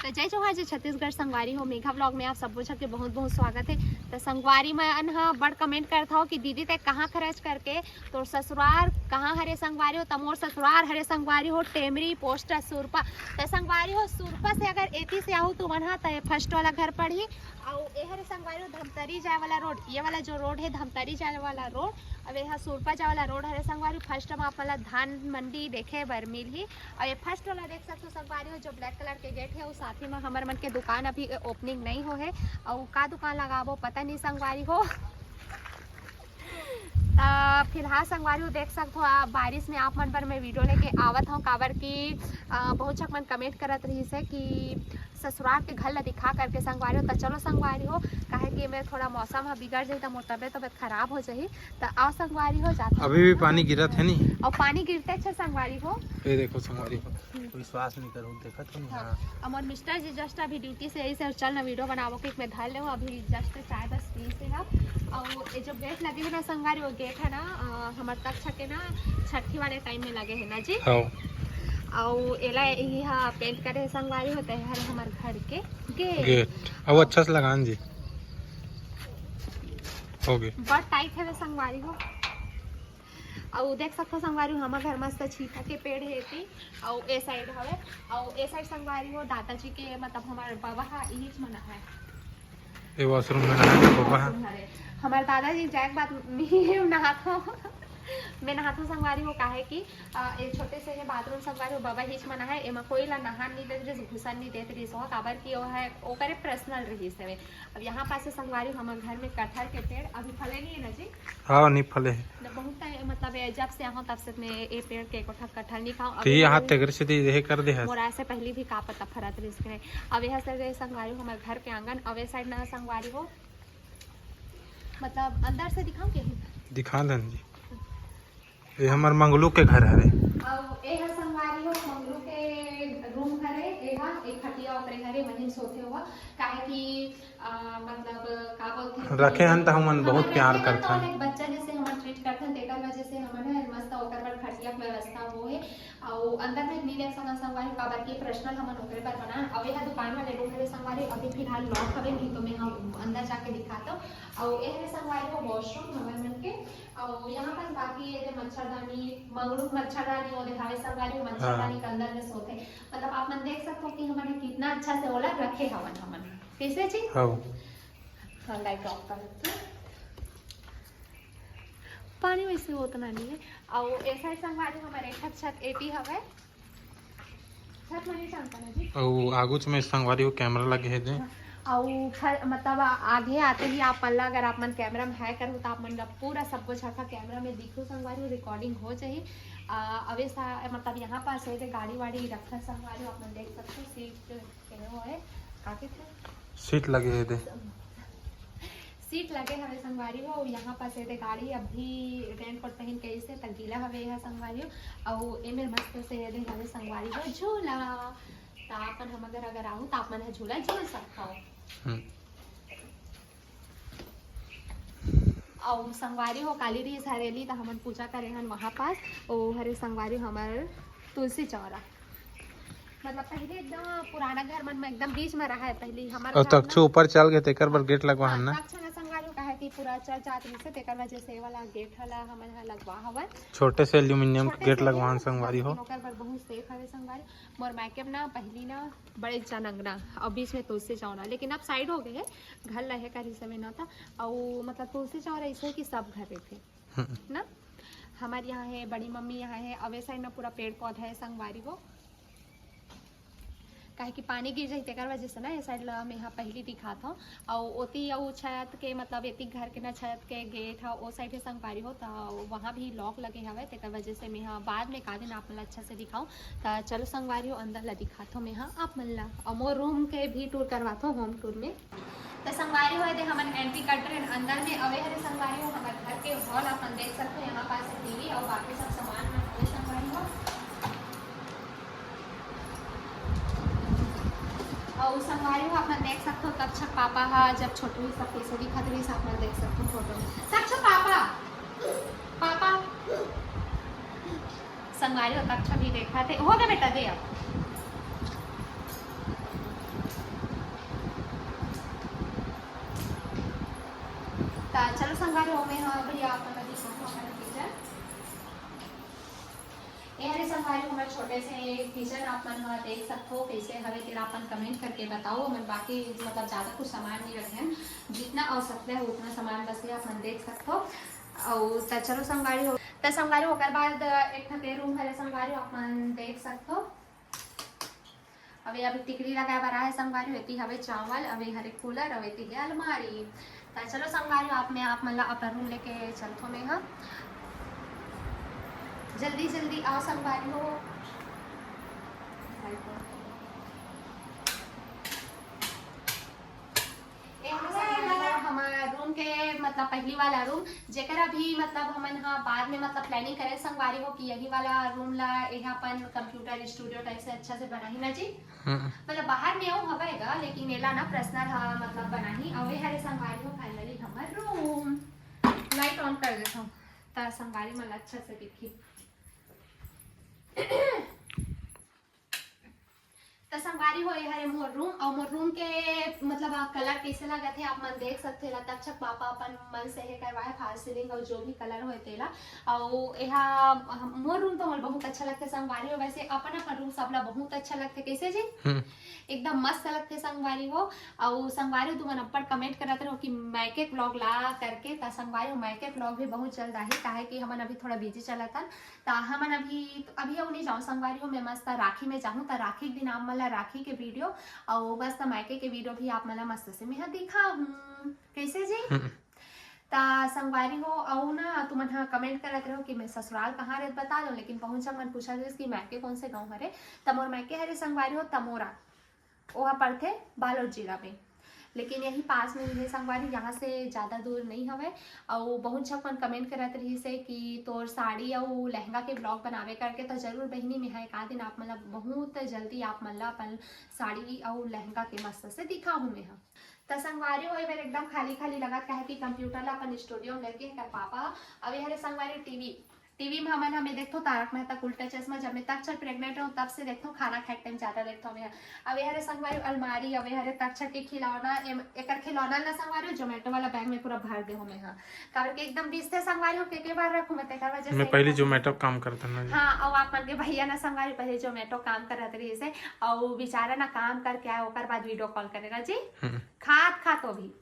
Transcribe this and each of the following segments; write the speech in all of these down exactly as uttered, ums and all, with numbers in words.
तो जय जोहार, जय छत्तीसगढ़ संगवारी हो। मेघा vlog में आप सबो झन के बहुत बहुत स्वागत है। तो संगवारी मन ह बड़ comment करत हव कि दीदी ते कहाँ खरच करके तोर ससुरार कहाँ हरे संगवारी हो, त मोर ससुरार हरे संगवारी हो टेमरी post सुरपा। त संगवारी हो सुरपा से अगर एती से आहू तुमन ह त ये first वाला घर पड़ही। अउ ए हरे संगवारी हो धमतरी जाए वाला road, ये वाला जो road है धमतरी जाए वाला road। अब ये ह सुरपा जाए वाला road हरे संगवारी। First में आप मन ला धान मंडी देखे बर मिलही। अउ ये first वाला देख सकथो संगवारी हो जो black colour के gate है, अउ साथ ही में हमर मन के दुकान अभी opening नहीं हो है। अउ का दुकान लगाबो पता नहीं संगवारी हो। त फिलहाल संगवारी हो देख सकथो आप, बारिश में आप मन बर मैं video लेके आवत हूँ, काबर कि अ, बहुत झक मन comment करत रहिस है कि ससुरार के घर ला दिखा करके संगवारी हो। त चलो संगवारी हो, काहे कि मैं थोड़ा मौसम ह बिगड़ जाही त मोर तबियत तबियत खराब हो जाही। त आओ संगवारी हो जात अभी भी पानी गिरत है नी? अउ पानी गिरते छे संगवारी हो। ये देखो संगवारी हो, विश्वास नहीं करो, देखत हो नी? हाँ। हाँ। अउ मोर mister जी just अभी duty से आइस हे, चल ना video बनाबो कि मैं धर ले हूँ, अभी just चाय बस पीस हे। अउ ये जो gate लगे है ना संगवारी, वो gate है ना अ, हमर तक छके ना छठी वाले time में लगे है ना जी। हाँ। अउ एला इही हा paint करे हे संगवारी हो, ते हर हमर घर के gate। Gate। अउ अच्छा से लगान जी। हो गए। बड़ tight है संगवारी हो। अउ देख सकथो संगवारी हो, हमर घर मस्त छीता के पेड़ हे एती, अउ ए side हवे, अउ ए side संगवारी हो दादाजी के, मतलब हमर बाबा हा इहीच मना है। ये washroom में नहाए के बाबा हा। Washroom हरे। हमर दादाजी जाए के बाद मैं नहाथो। मैं नहाथो संगवारी हो, काहे कि अ, ये छोटे से है bathroom संगवारी हो, बाबा हिच मना है, एमा कोई ला नहान नहीं देत रहिस, घुसन नहीं देत रहिस हो, काबर कि वो है ओकरे personal रहिस हवे। अब यहाँ पास से संगवारी हो, हमर घर में कटहर के पेड़ अभी फले नहीं है ना जी? हाँ, नहीं फले है। न बहुत टाइम, मतलब ये जब से आहो तब से मैं ये पेड़ के कोठा कटहर नहीं खाऊं। तो अभी ये हाथ तेकर से दे, दे कर दे है। मोर आए से पहले भी का पता फरत रहिस के नहीं। अब यह सर संगवारी हो, हमर घर के आंगन, अब ये side ना संगवारी हो, मतलब अंदर से दिखाऊं क्या? दिखा देन जी। ये हमर मंगलू के घर हरे। अउ ए हर संगवारी हो मंगलू के room हरे। ए हा एक खटिया ओकरे हरे, वहीं सोते हुआ, काहे कि अ, मतलब का बोलथे, रखे हन त हमन बहुत हमर प्यार रखे हन त करथन। एक बच्चा जैसे हमन treat करथन, तेकर वजह से हमन ह मस्त ओकर बर खटिया के व्यवस्था हो हे। अउ अंदर में नहीं देख सकन संगवारी, काबर कि personal हमन ओकरे बर बनान। अउ ए हा दुकान वाले room हरे संगवारी, अभी फिलहाल lock हवे, नहीं तो मैं हम अंदर जाके दिखाता। अउ ए हरे संगवारी हो washroom हमर मन के। अउ यहाँ पर बाकी ये दे मच्छरदानी, मंगलू के मच्छरदानी, वो दिखावे संगवारी हो मच्छरदानी हाँ। के अंदर में सोते। मतलब आप मन देख सकते हो कि हमन कितना अच्छा से ओला रखे हवन हमन। कैसे जी? हाँ। हाँ, light off कर देते हैं। पानी वैसे उतना नहीं है। अउ ए side संगवारी हमर एक ठक छत एती हवे। छत में नहीं टांगता ना जी। अउ आगुच में संगवारी हो camera लगे हे दे। हाँ, अउ फ-, मतलब आ-, आगे आते ही आप मन ला अगर आप मन camera में है करू तो आप मन ला पूरा सब कुछ अच्छा camera में दिखो संगवारी हो, recording हो जाही। अ, अवे सा-, मतलब यहाँ पास है दे गाड़ी वाड़ी रखा संगवारी हो, आप मन देख सकते हो seat के हो है, का कहते हैं? Seat लगे हे दे। Seat लगे हवे संगवारी हो, अउ यहाँ पास ये दे गाड़ी अभी raincoat पहन के इसे त गीला हवे यह संगवारी हो, अउ एमेर मस्त से ये दे हवे संगवारी हो झूला। त आपन हम अगर, अगर आहू त आप मन ह झूला झूल सकथव। हम्म। अउ संगवारी हो काली रहिस हरेली त हमन पूजा करे हन वहाँ पास, ओ हरे संगवारी हो हमर तुलसी चौरा। मतलब पहले एकदम पुराना घर मन में एकदम बीच में रहा है, पहले हमर अउ घर तक्षु ना ऊपर चल गए तेकर बर हाँ, gate लगवाहन हाँ, ना। तक्षु ना संगवारी हो, काहे कि पूरा चल जात रहिस हे, तेकर वजह से ये वाला gate हला हमन ह लगवा हवन। छोटे से aluminium छोटे gate से लगवाहन ही संगवारी हो। लेकिन ओकर बर बहुत safe हवे संगवारी। मोर मायके में ना पहली ना बड़े जान अंगना अउ बीच में तुलसी चौरा, लेकिन अब side हो गए है, घर लहे कर हिसाब में ना था। अउ मतलब तुलसी चौरा ऐसे है कि सब घर रहते हम्म। ना, हमारे यहाँ है, बड़ी मम्मी यहाँ है, अवे side ना पूरा पेड़ पौधा है संगवारी हो। काहे कि पानी गिर जाही तेकर वजह से ना ये side ला मैं हा पहली दिखात हूँ। अउ ओती अउ छत के मतलब एती घर के ना छत के gate ह ओ side हे संगवारी हो, त वहाँ भी lock लगे हवे तेकर वजह से मैं हा बाद में का दिन आप मन ला अच्छा से दिखाऊँ। त चलो संगवारी हो अंदर ला दिखात हूँ मैं हा आप मन ला। अउ मोर room के भी tour करवात हूँ, home tour में। त संगवारी हो, एदे हमन entry कर डरेन अंदर में। अवे हरे संगवारी हो, हमर घर के hall अपन देख सकते हो। यहाँ पास टीवी और बाकी सब सामान मन हवे संगवारी हो। और संगवारी हो, अपन देख सकते हो, तब छक पापा हा जब छोटे ही सब कैसे दिखत रही, सब अपन देख सकते हो फोटो में। तब छक पापा, पापा। संगवारी हो, तब छक भी देखा थे। हो गया बेटा, दे अब। संगवारी हो, मैं ह भैया आप मन ला दिखाहूँ अपन किचन। ये हरे संगवारी हो, हमर छोटे से किचन आप मन ह देख सकथो, कैसे हवे तेला अपन कमेंट करके बताओ। हमन बाकी मतलब ज्यादा कुछ सामान नहीं रखे हन, जितना आवश्यकता है उतना सामान बस ये आप मन देख सकथो। अउ त चलो संगवारी हो, त संगवारी हो, ओकर बाद एक ठन के रूम हरे संगवारी हो, आप मन देख सकथो। अबे अभी टिकरी लगाए बर आए संगवारी हो, एती हवे चावल, अबे हरे कूलर, अबे एती हे अलमारी। त चलो संगवारी हो, आप में आप मन ला अपन रूम लेके चलथो मैं ह। जल्दी जल्दी आओ संगवारी हो। ये हरे संगवारी हो, हमर रूम के मतलब पहली वाला रूम, जेकर अभी मतलब हमन ह बाद में मतलब प्लानिंग करे संगवारी हो कि यही वाला रूम ला ये अपन कंप्यूटर स्टूडियो टाइप से अच्छा से बनाही ना जी। हम्म। मतलब बाहर में अउ हवय गा, लेकिन एला ना पर्सनल ह मतलब बनाही। अउ ये हरे संगवारी हो फाइनली हमर रूम। लाइट ऑन कर देथव त संगवारी मन ला अच्छा से दिखही। त संगवारी हो, ये हरे मोर रूम, अउ मोर रूम के मतलब कलर कैसे लगत हे आप मन देख सकथे। एला तक्षक पापा अपन मन से हे करवाए, फॉल्स सीलिंग अउ जो भी कलर होए तेला। अउ एहा मोर रूम तो मोला बहुत अच्छा लगथे संगवारी हो। वैसे अपन अपन रूम सबला बहुत अच्छा लगथे, कैसे जी? हम्म। एकदम मस्त लगथे संगवारी हो। अउ संगवारी हो, तुमन अब्बड़ कमेंट करत रहो कि मायके व्लॉग ला करके, त संगवारी हो मायके व्लॉग भी बहुत जल्द आही, काहे कि हमन अभी थोड़ा बिजी चलत हन। त हमन अभी, अभी अउ नहीं जाऊँ संगवारी हो, मैं मस्त राखी में जाहूँ। त राखी के दिन आप मन ला राखी के वीडियो अउ मस्त मायके के वीडियो भी आप मन ला मस्त से मैं ह दिखाहूँ, कैसे जी? हम्म। त संगवारी हो, अउ ना तुमन ह कमेंट करत रहो कि मैं ससुराल कहाँ रहत बता दो, लेकिन बहुत झन मन पूछत रहिस कि मायके कौन से गाँव हरे। त मोर मायके हरे संगवारी हो तमोरा, ओहा पड़थे बालोद जिला में, लेकिन यही पास में ही है संगवारी, यहाँ से ज़्यादा दूर नहीं हवे। अउ बहुत झन मन कमेंट करत रहिस हे कि तोर साड़ी अउ लहंगा के व्लॉग बनावे करके, त जरूर बहिनी, मैं ह एक आध दिन आप मन ला बहुत जल्दी आप मन ला अपन साड़ी अउ लहंगा के मस्त से दिखाहूँ मैं ह। त संगवारी हो, ए बेर एकदम खाली खाली लगत, काहे कि कंप्यूटर ला अपन स्टूडियो में लेके एकर पापा। अब ये हरे संगवारी टीवी, टीवी में हमन हमें देखथो तारक मेहता का उल्टा चश्मा, जब मैं तक्षक प्रेग्नेंट रहूँ तब से देखथो, खाना खाए टाइम ज्यादा देखथो मैं ह। अब ये हरे संगवारी अलमारी, अब ये हरे तक्षक के खिलौना, एम-, एकर खिलौना ला संगवारी जोमेटो वाला बैग में पूरा भर दे हो मैं ह, काबर के एकदम बिस्ते संगवारी हो के, के बार रखूँ मैं, तेकर वजह से मैं पहली एकदम जोमेटो काम करता ना जी। हाँ, अउ आप मन के भैया ना संगवारी पहले जोमेटो काम करत रहिस हे, अउ बेचारा ना काम करके आए, ओकर बाद वीडियो कॉल करे ना जी। हम्म। खात खात वो भी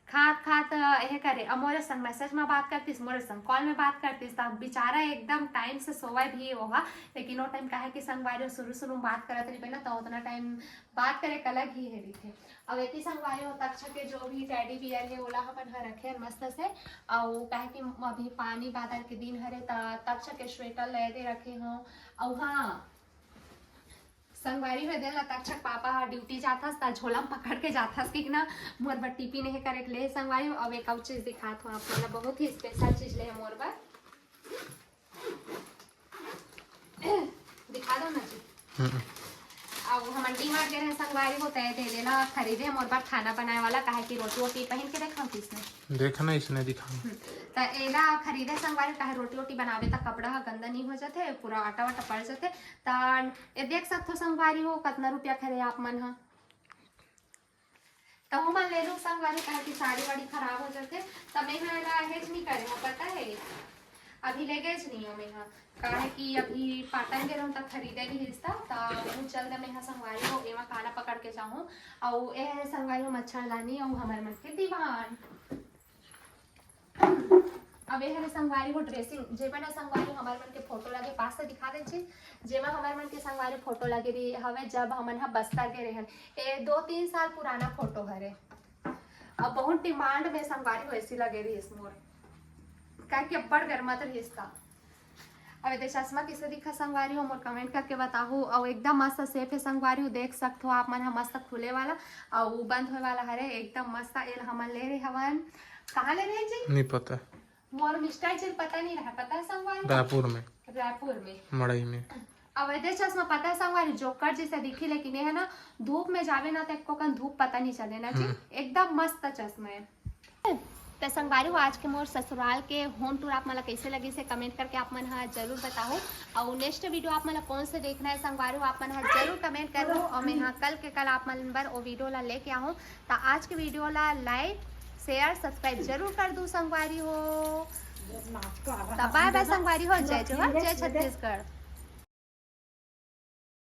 खात खात, अ, एहे करे, अउ मोरे संग मैसेज में बात करतिस, मोरे संग कॉल में बात करतिस, त बेचारा एकदम टाइम से सोवय भी ओहा। लेकिन वो टाइम काहे कि संगवारी हो शुरू शुरू में बात करत रहिबे ना, त उतना टाइम बात करे के अलग ही हे रहिथे। अब एती संगवारी हो तक्षक के जो भी टेडी बियर हे, ओला हमन ह रखे हन मस्त से। अउ काहे कि अभी पानी बादर के दिन हरे, त तक्षक के स्वेटर ले दे रखे हो। अउ हाँ, संगवारी हो, ए दिन ला तक्षक पापा ह ड्यूटी जाथस, त झोला म पकड़ के जाथस कि ना, मोर बर टिफिन हे करे के ले संगवारी हो। अब एक अउ चीज दिखात हो आप मन ला, बहुत ही स्पेशल चीज ले हे मोर बर। दिखा दो ना जी। हम्म। अब हमन डीमार्ट गे रहे संगवारी हो, त ए दे देला खरीदे मोर बर खाना बनाए वाला, काहे कि रोटी वोटी पहिन के देखा किसने देखा ना इसने दिखा। हम्म, त एला खरीदे संगवारी, काहे रोटी वोटी बनावे त कपड़ा ह गंदा नहीं हो जाथे, पूरा आटा वाटा पड़ जाथे। त ये देख सकथो संगवारी हो, कतना रुपया खरे आप मन ह। त ओमन ले लू संगवारी, काहे कि साड़ी वाड़ी खराब हो जाथे। त मैं ह एला हेज नहीं करे हो, पता है, अभी ले गेज नहीं हो मैं ह, काहे कि अभी पाटन गे रहूँ त खरीदे भी हिस्सा, त बहुत जल्द मैं ह संगवारी हो एमा काला पकड़ के जाहूँ। अउ ए है संगवारी हो मच्छरदानी अउ हमर मन के दीवान। अब ये हरे संगवारी हो ड्रेसिंग, जेमा ना संगवारी हो हमर मन के फोटो लगे, पास से दिखा दे छी, जेमा हमर मन के संगवारी फोटो लगे रही हवे, जब हमन ह बस्तर गे रहन। ए दो तीन साल पुराना फोटो हरे। अब बहुत डिमांड में संगवारी हो ऐसी लगे रही इस मोर, काहे कि अब्बड़ गरमत रही इसका। अब एदे चश्मा किसे दिखा संगवारी हो, मोर कमेंट करके बताहू। अउ एकदम मस्त सेफ है संगवारी हो, देख सकथो आप मन ह, मस्त खुले वाला अउ बंद होए वाला हरे, एकदम मस्त। एल हमन ले रहे हवन, कहाँ ले रहे जी? नहीं पता। मोर मिस्टर जी पता नहीं रहा, पता है संगवारी? रायपुर में। रायपुर में। मड़ई में। अब एदे चश्मा पता है संगवारी, जोकर जैसे दिखी, लेकिन ये है ना, धूप में जावे ना, तो एको कन धूप पता नहीं चले ना जी। हम्म। एकदम मस्त चश्मा है। त संगवारी हो, आज के मोर ससुराल के होम टूर आप मन ला कैसे लगिस हे, कमेंट करके आप मन ह जरूर बताहू। अउ नेक्स्ट वीडियो आप मन ला कौन से देखना है संगवारी हो, आप मन ह जरूर कमेंट करहू। अउ मैं ह कल के कल आप मन बर ओ वीडियो ला लेके आहूँ। त आज के वीडियो ला लाइक, शेयर सब्सक्राइब जरूर कर दू संगवारी हो। त बाय बाय संगवारी हो, जय जोहार, जय छत्तीसगढ़।